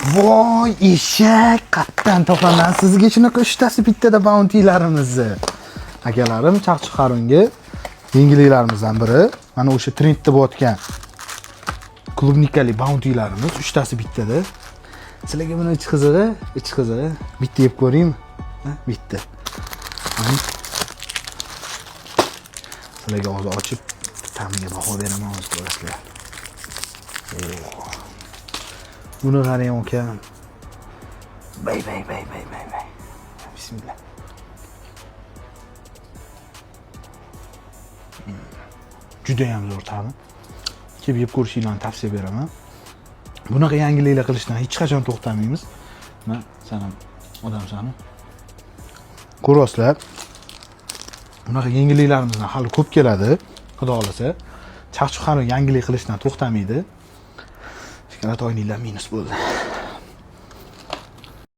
Voy, eshak, qatdan topaman sizga shunaqa uchtasi bittada bountylarimizni. Akalarim, Chaqchiq Harunga yengilliklarimizdan biri. Mana o'sha trendda bo'layotgan klubnikali bountylarimiz uchtasi bittada. Sizlarga buni ich qizig'i, ich qizig'i. Bitta yeb ko'ringmi? Ha, bitta. Mana. Sizlarga hozir ochib ta'miga baho beraman, hozir ko'rasizlar. Oo. Buni qarang, ukam. Bay bay bay bay bay bay. Bismillah. Juda ham zo'r ta'mi. Kelib yeb ko'rishinglarni tavsiya beraman. Bunaqa yangiliklar qilishdan hech qachon to'xtamaymiz. Mana san ham odamsan. Ko'ryapsizlar. Bunaqa yengilliklarimizdan hali ko'p keladi, xudo xohlasa. Chaqchuq hali yangilik qilishdan to'xtamaydi. Shokolad oyninglar minus bo'ldi.